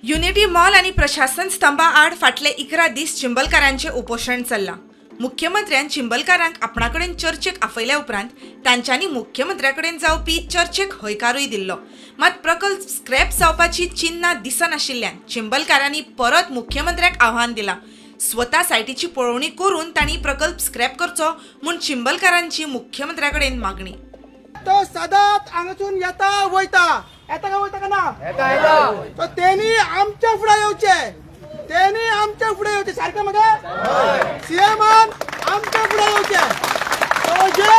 Unity mall आनी प्रशासन स्तंभा आड फाटले 11 दीस चिंबलकारांचें उपोशण चल्लां. मुख्यमंत्र्यान चिंबलकारांक आपणा कडेन चर्चेक आपयल्या उपरांत तांच्यांनी मुख्यमंत्र्या कडेन जावपी चर्चेक हयकारूय दिल्लो. मात प्रकल्प स्क्रॅप जावपाची चिन्नां दिसनाशिल्ल्यान चिंबलकारांनी परत मुख्यमंत्र्याक आव्हान दिलां. स्वता सायटीची पळोवणी करून तांणी प्रकल्प स्क्रॅप करचो म्हूण चिंबलकारांची मुख्यमंत्र्या कडेन मागणी. तो सदांच हांगासून येता वयता, येता काय वयता का ना? तो तेणी आमच्या फुडें येवचे, तेणी आमच्या फुडें येवचे. सारकें मगे? सीएमान आमच्या फुडें येवचे. तो जे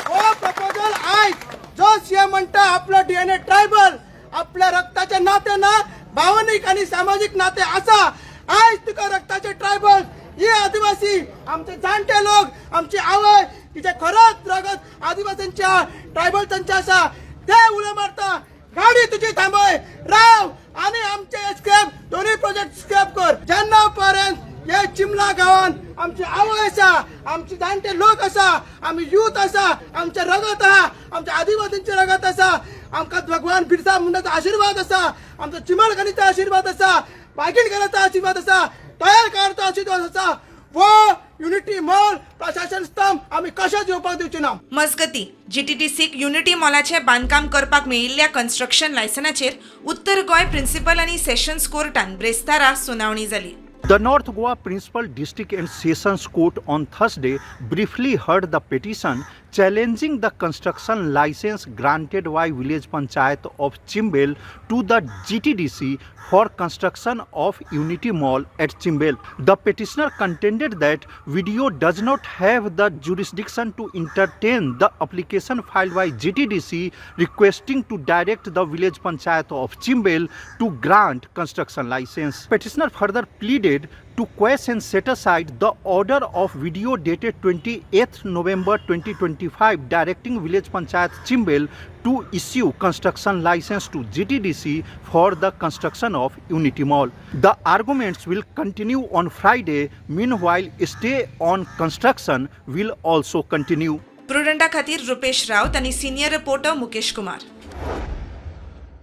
हो प्रपोजल आयज जो सीएम म्हणटा आपलो डीएनए ट्रायबल, आपल्या रक्ताचे नाते ना, भावनीक आणि सामाजीक नाते आसा. आयज तुका रक्ताचे ट्रायबल हे आदिवासी, आमचे जाणटे लोक, आमची आवय तिचे खरंच रगत आदिवासींच्या ट्रायबल्सांचे आसा, ते उलो मारता, गाडी तुझी थांबय, राव आणि आमचे स्क्रॅप, दोन्ही प्रोजेक्ट स्क्रॅप कर. जेन्ना पर्यंत हे चिमला गांवान आमची आवय आसा, आमचे जाणटे लोक आसा, आमी युथ आसा, आमचे रगत आहा, आमच्या आदिवासींचे रगत आसा, आमकां भगवान बिरसा मुंडाचो आशिर्वाद आसा, आमचो चिमलकरीचो आशिर्वाद आसा, बागीणकराचो आशिर्वाद आसा, तयारकाराचो आशिर्वाद आसा, वो युनिटी मॉल प्रशासन स्तंभ आमी कशेंच येवपाक दिवचे ना. मजगती, जीटीडीसीक युनिटी मॉलाचें बांदकाम करपाक मेळिल्ल्या कन्स्ट्रक्शन लायसनाचेर उत्तर गोंय प्रिन्सिपल आनी सेशन्स कोर्टान ब्रेस्तारा सुनावणी जाली. The North Goa Principal District and Sessions Court on Thursday briefly heard the petition challenging the construction license granted by village panchayat of Chimbel to the GTDC for construction of Unity Mall at Chimbel. The petitioner contended that VDO does not have the jurisdiction to entertain the application filed by GTDC requesting to direct the village panchayat of Chimbel to grant construction license. Petitioner further pleaded to quash and set aside the order of VDO dated 28th November 2025 directing village panchayat Chimbel to issue construction license to GTDC for the construction of Unity Mall. The arguments will continue on Friday. Meanwhile, stay on construction will also continue. प्रुडंटा खातीर रुपेश रावत आनी senior reporter Mukesh Kumar.